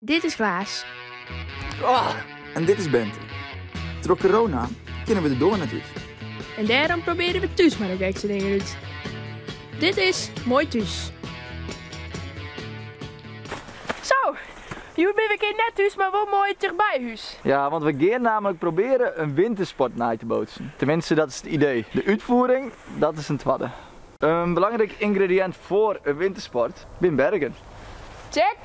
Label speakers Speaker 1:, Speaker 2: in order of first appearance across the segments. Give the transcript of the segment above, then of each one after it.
Speaker 1: Dit is Klaas.
Speaker 2: Oh, en dit is Bente. Troch corona kinne we de doar net út.
Speaker 1: En dêrom probearje we thús mar de gekste dingen út. Dit is Moai Thús.
Speaker 3: Zo, hjoed binne we kear net thús, mar wol moai tichtby hús.
Speaker 2: Ja, want we gean namelijk proberen in wintersport nei te bootsen. Tenminste, dat is it idee. De útfiering, dat is in twadde. In belangryk yngrediïnt foar in wintersport binne bergen.
Speaker 3: Check!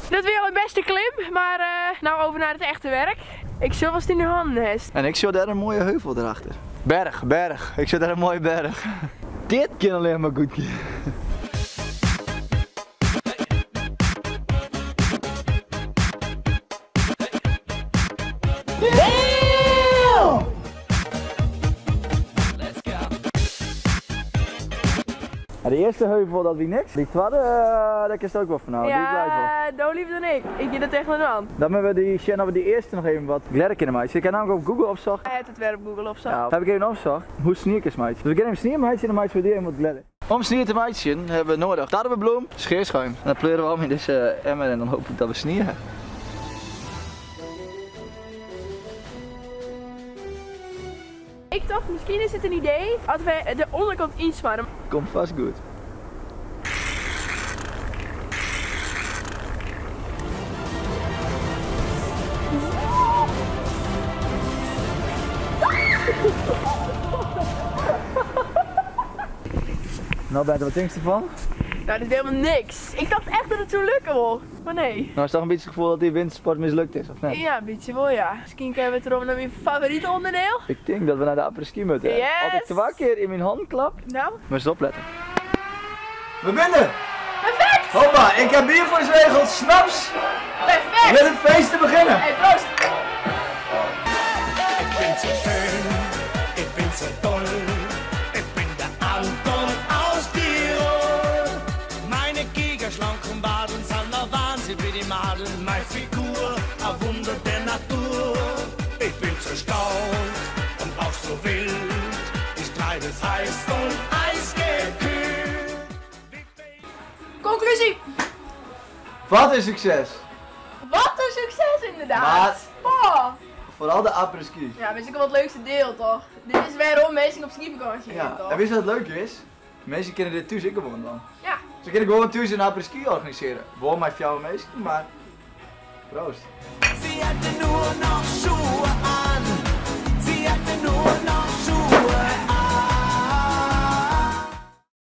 Speaker 3: Dat wie al in bêste klim, mar no over naar het echte werk. Ik sjoch watst yn de hannen hast.
Speaker 2: En ik sjoch dêr in moaie heuvel derachter. Berch, berch. Ik sjoch dêr in moaie berch. Dit kin allinnich mar goed gean. De earste heuvel dat wie niks. Dy twadde, dêr kinst ek wol fan ôf.
Speaker 3: Ja, do leaver dan ik. Ik gean der tegenin oan.
Speaker 2: Dan moatte we dy sjen oft we dy earste noch even wat gledder kinne meitsje. Ik ha namelijk op Google opsocht.
Speaker 3: Hy hat it wer op Google opsocht.
Speaker 2: Ja, ha ik even opsocht hoe snie kinst meitsje. Dus we gean even snie meitsje en dan meitsje we dy even wat gledder. Om snie te meitsjen hawwe we noadich tarwebloem, scheerschuim. En dat pleuren we om yn dizze emmer en dan hoopje ik dat we snie ha.
Speaker 3: Ik tocht, miskien is it in idee as we de ûnderkant ynsmarre.
Speaker 2: Komt fêst goed. No Bente, wat tinkst derfan?
Speaker 3: No, dit is helemaal niks. Ik tocht echt dat it soe lukke wol, mar nee.
Speaker 2: No is toch in bytsje it gefoel dat dy wintersport mislukt is, of net?
Speaker 3: Ja, in bytsje wol ja. Miskien kinne we werom nei myn favorite ûnderdiel.
Speaker 2: Ik tink dat we nei de après-ski moatte.
Speaker 3: Yes!
Speaker 2: As ik twa kear yn myn hannen klap.
Speaker 3: No?
Speaker 2: Moatst oplette. We binne der!
Speaker 3: Perfekt!
Speaker 2: Hoppa, ik ha bier foar ús regeld, snaps!
Speaker 3: Perfekt!
Speaker 2: Lit it feest te begjinnen!
Speaker 3: Hey, proost!
Speaker 4: Ik bin so schön, ik bin so toll, ik bin der Anton aus Tirol. Meine gigaschlanken Wadeln san a Wahnsinn wie die Madeln, mei Figur a Wunder der Natur. Ik bin so stout und auch so wild, ich treib es heiß und eisgekühlt.
Speaker 3: Konklúzje!
Speaker 2: Wat in sukses!
Speaker 3: Wat in sukses ynderdaad!
Speaker 2: Mar
Speaker 3: Oh.
Speaker 2: foaral de après-ski.
Speaker 3: Ja, dat is ek wol it leukste diel toch? Dit is wêrom minsken op skifakânsje gean
Speaker 2: Ja,
Speaker 3: toch?
Speaker 2: en witst wat leuk is? Minsken kinne dit thús ek gewoan dwaan.
Speaker 3: Ja.
Speaker 2: Se kinne gewoan thús in après-ski organisearje. Wol mei fjouwer minsken, mar proost.
Speaker 4: Sie hätte nur noch Schuhe an.